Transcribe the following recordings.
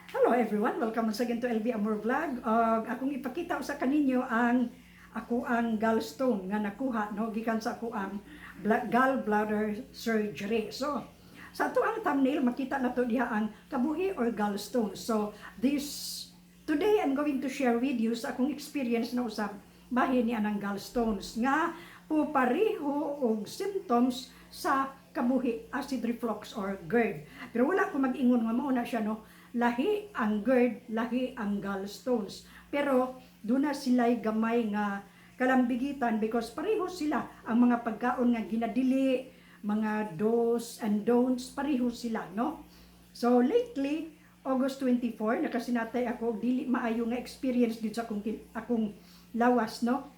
Hello everyone, welcome once again to LB Amor Vlog. Akong ipakita sa kaninyo ang ako ang gallstone nga nakuha, no, gikan sa ako ang gallbladder surgery. So sa ato ang thumbnail, makita na to diha ang kabuhi or gallstone. So this today I'm going to share with you sa akong experience na usab bahin ni anang gallstones nga pupariho og symptoms sa kabuhi, acid reflux or GERD. Pero wala ko mag-ingon nga mao na siya, no. Lahi ang GERD, lahi ang gallstones. Pero duna sila'y gamay nga kalambigitan because pareho sila ang mga pagkaon nga ginadili, mga do's and don'ts, pareho sila, no? So lately, August 24, nakasinatay ako og dili maayo nga experience dito sa akong lawas, no?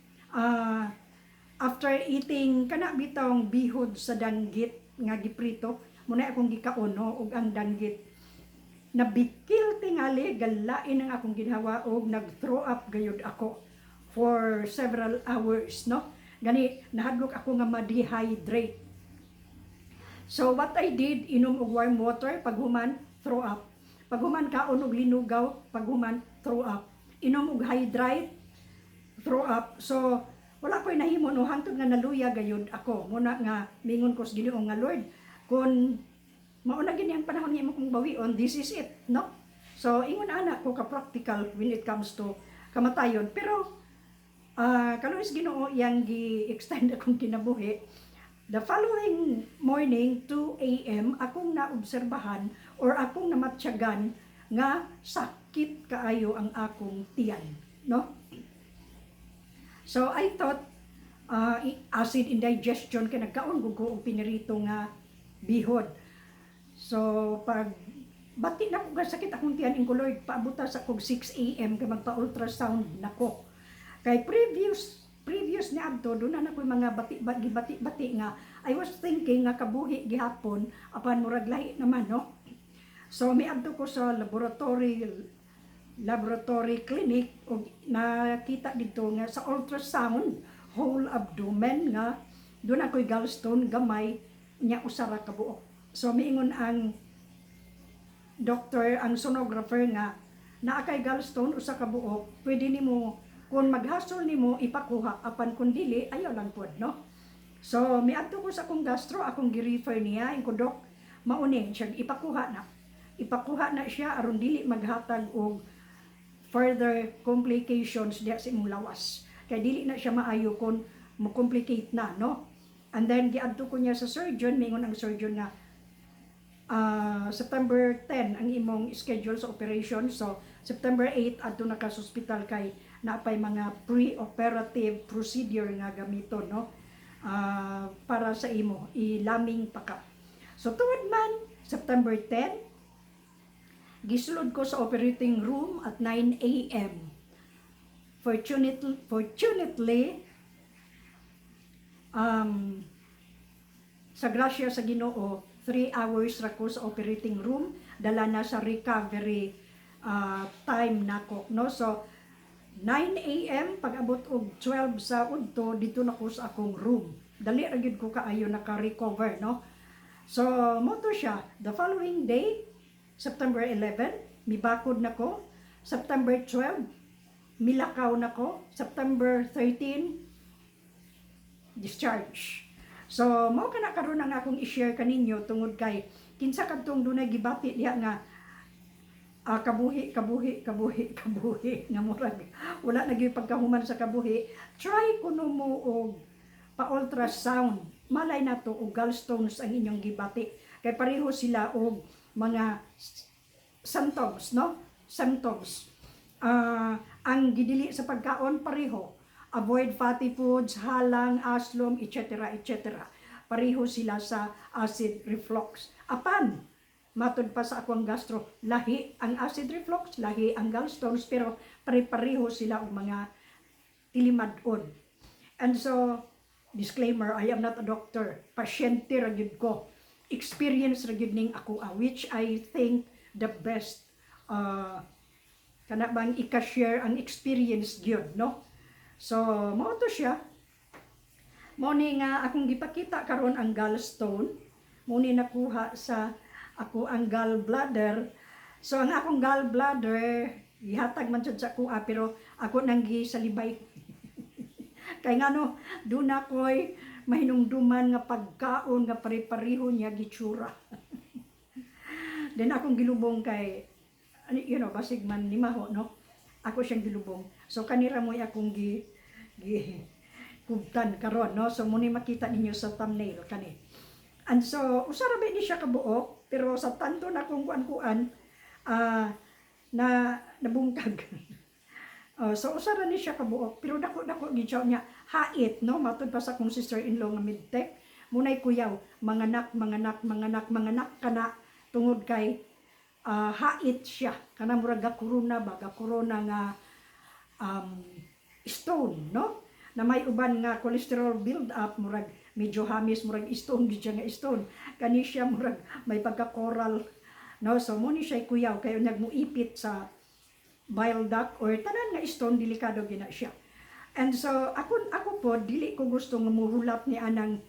After eating kana bitong bihod sa danggit nga giprito, muna akong gikaon, no, og ang danggit nabikil tingali, galain ang akong ginhawa og nag-throw up gayud ako for several hours, no? Gani nahadlok ako nga ma-dehydrate. So what I did, inom og warm water, paghuman throw up. Paghuman kaon og linugaw, paghuman throw up. Inom og Hydrite, throw up. So wala ko'y nahimo, no, hangtod nga naluya gayud ako. Muna nga mingon ko sa Ginoo nga, "Lord, kung mauna gini ang panahon nga imo kong bawion, this is it," no? So ingon ana ko ka practical when it comes to kamatayon. Pero kaluoy sa Ginoo, iyang gi-extend akong kinabuhi. The following morning, 2 a.m., akong naobserbahan or akong namatyagan nga sakit kaayo ang akong tiyan, no? So I thought acid indigestion kay nagkaon gud ko og pinirito nga bihod. So pag bati na ko sakit akong tiyan, ingon ko, "Lord, paabuta sa kog 6 a.m. kay magpa-ultrasound nako." Kay previous previous ni adto, doon na ko mga bati bati bati nga I was thinking nga kabuhi gihapon, apan murag lahi naman, no? So miadto ko sa laboratory laboratory clinic ug nakita dito nga sa ultrasound whole abdomen nga doon ako'y gallstone gamay nya, usa ra ka buok. So miingon ang doctor, ang sonographer, nga naa kay gallstone usa ka buok, pwede nimo kung maghasol nimo ipakuha, apan kung dili, ayaw lang pod, no? So miadto ko sa akong gastro, akong gi-refer niya, ingon ko, "Dok, mauni siya, ipakuha na." Ipakuha na siya aron dili maghatag og further complications diha sa imong lawas. Kay dili na siya maayo kung mo-complicate na, no? And then giadto ko niya sa surgeon, mingon ang surgeon nga September 10 ang imong schedule sa operation. So September 8 adto na ka sa ospital kay naapay mga pre-operative procedure nga gamiton, no? Para sa imo ilaming pa ka. So tuod man, September 10 gisulod ko sa operating room at 9 a.m. Fortunately, sa grasya sa Ginoo, 3 hours ra ko sa operating room, dala na sa recovery time nako, no? So 9 a.m., pag abot og 12 sa udto, dito na ko sa akong room. Dali ra gyud ko kaayo naka-recover, no? So mao to siya. The following day, September 11, mibakod na ko. September 12, milakaw na ko. September 13, discharge. So, mao kana karon ang akong i-share kaninyo tungod kay kinsa kadtong dunay gibati diha nga kabuhi, kabuhi, kabuhi, kabuhi nga murag wala na gyud pagkahuman sa kabuhi, try kuno mo og pa-ultrasound. Malay nato og gallstones ang inyong gibati kay pareho sila og mga symptoms, no? Symptoms. Ang gidili sa pagkaon pareho. Avoid fatty foods, halang, aslom, etc. etc. Pareho sila sa acid reflux. Apan, matud pa sa akong gastro, lahi ang acid reflux, lahi ang gallstones, pero pare-pareho sila og mga tilimad-on. And so, disclaimer, I am not a doctor. Pasyente ra gyud ko. Experience ra gyud ning ako, which I think the best kana bang ika-share ang experience gyud, no? So, mao to siya. Mao ni nga akong gipakita karon ang gallstone. Mao ni nakuha sa ako ang gallbladder. So ang akong gallbladder gihatag man jud sa akoa, pero ako nang gisalibay. Kay ngano, duna ko'y mahinumduman nga pagkaon nga pare-pareho niya gitsura. Then akong gilubong kay basig man nimaho, no? Ako siyang gilubong. So kanira mo'y akong gi gi kubtan karon, no? So muni makita ninyo sa thumbnail kani. And so usa ra ba ni siya kabuok, pero sa tanto na kong kuan-kuan na nabungkag. Oh, so usa ra ni siya kabuok, pero dako-dako gid siya niya hait, no? Matud pa sa akong sister-in-law nga medtech, munay kuyaw, manganak, manganak, manganak, manganak kana tungod kay hait siya kana, murag ga corona ba, ga corona nga stone, no? Na may uban nga cholesterol build up, murag medyo hamis, murag stone gid siya nga stone. Kani siya murag may pagka coral, no? So mo ni siya kuyaw kay nagmuipit sa bile duct or tanan nga stone, delikado gina siya. And so ako po, dili ko gusto nga muhulap ni anang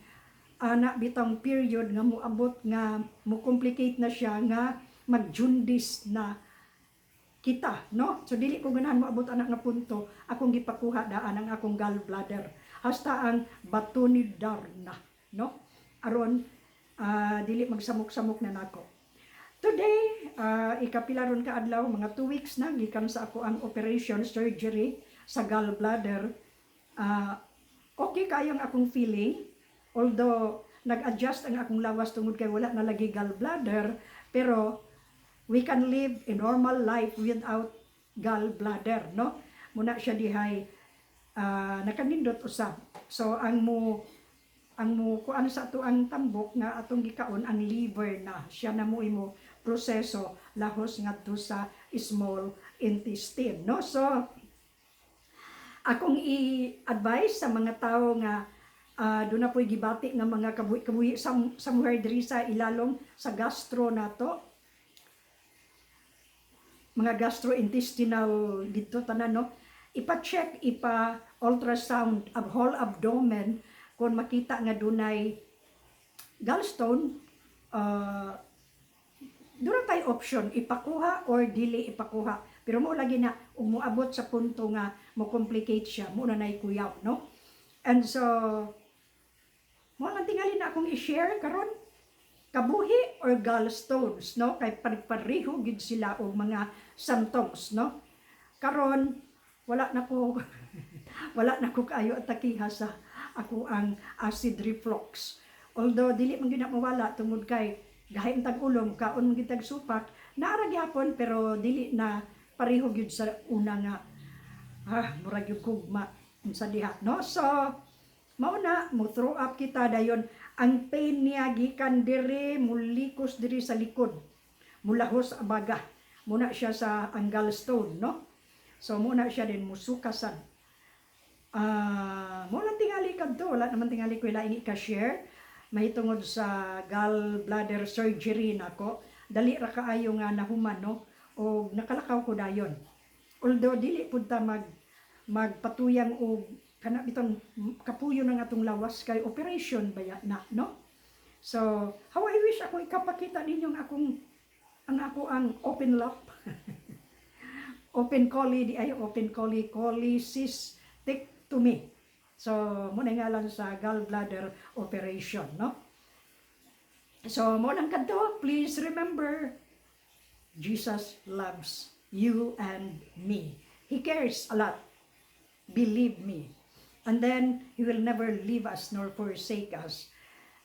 ana bitang period nga muabot nga mo complicate na siya nga mag-jaundice na kita, no? So dili ko ganahan moabot anak nga punto. Akong gipakuha daan ang akong gallbladder hasta ang bato ni Darna, no? Aron dili magsamok-samok na nako. Today, ikapila ron ka adlaw, mga 2 weeks na gikan sa ako ang operation, surgery sa gallbladder. Okay kayong akong feeling, although nag-adjust ang akong lawas tungod kay wala na lagi gallbladder, pero we can live a normal life without gallbladder, no? Muna siya dihay nakanindot usab. So ang mo kuan sa ato ang tambok nga atong gikaon, ang liver na siya na mo imo proseso lahos ngadto sa small intestine, no? So akong i-advise sa mga tao nga doon na po'y gibati nga mga kabuhi-kabuhi somewhere diri sa ilalom sa gastro nato, mga gastrointestinal dito tanan, no? Ipa-check, ipa ultrasound ab whole abdomen. Kung makita nga dunay gallstone, doon tay option ipakuha or dili ipakuha, pero mo lagi na ug moabot sa punto nga mo complicate siya mo na nay kuyaw, no? And so mo lang tingali na akong i-share karon, kabuhi or gallstones, no? Kay pareho gid sila og mga symptoms, no? Karon wala na ko kaayo atakiha sa ako ang acid reflux, although dili man gyud na mawala tungod kay gahi tag ulom, kaon man gyud tag supak, naara gyapon, pero dili na pareho gyud sa una nga murag yung kugma unsa diha, no? So mao na mo throw up kita dayon. Ang pain niya gikan diri, mulikos diri sa likod, mulahos abaga. Muna siya sa ang gallstone, no? So muna siya din musukasan. Mo lang tingali kadto, wala naman tingali ko laing ika-share mahitungod sa gallbladder surgery nako. Dali ra kaayo nga nahuman, no? Og nakalakaw ko dayon. Although dili pud ta magpatuyang og kana bitong kapuyo ng atong lawas kay operation baya na, no? So, how I wish ako ikapakita ninyong akong ang ako ang open lap. Open chole di ay open chole cholecystectomy. So, mo na ngalan sa gallbladder operation, no? So, mo lang kadto, please remember, Jesus loves you and me. He cares a lot. Believe me. And then, He will never leave us nor forsake us.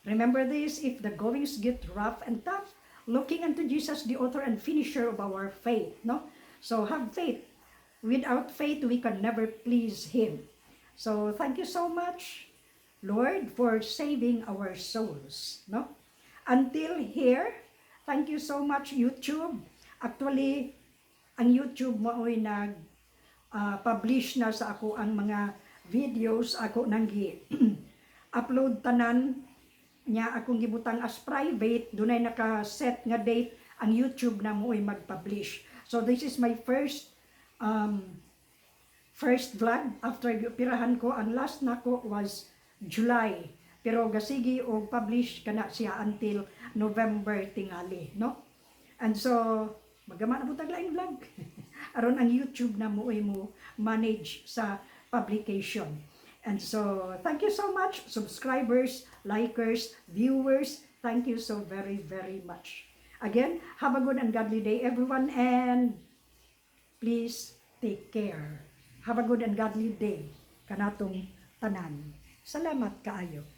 Remember this, if the goings get rough and tough, looking unto Jesus, the author and finisher of our faith, no? So, have faith. Without faith, we can never please Him. So, thank you so much, Lord, for saving our souls, no? Until here, thank you so much, YouTube. Actually, ang YouTube mo ay nag publish na sa ako ang mga videos ako nang gi upload tanan niya. Akong gibutang as private, dunay naka-set nga date ang YouTube na mo ay mag-publish. So this is my first vlog after gioperahan ko. Ang last nako was July, pero gasigi og publish kana siya until November tingali, no? And so Maggama na pud tag laing vlog. Aron ang YouTube na mo ay mo manage sa publication. And so, thank you so much, subscribers, likers, viewers. Thank you so very, very much. Again, have a good and godly day, everyone, and please take care. Have a good and godly day kanatong tanan. Salamat kaayo.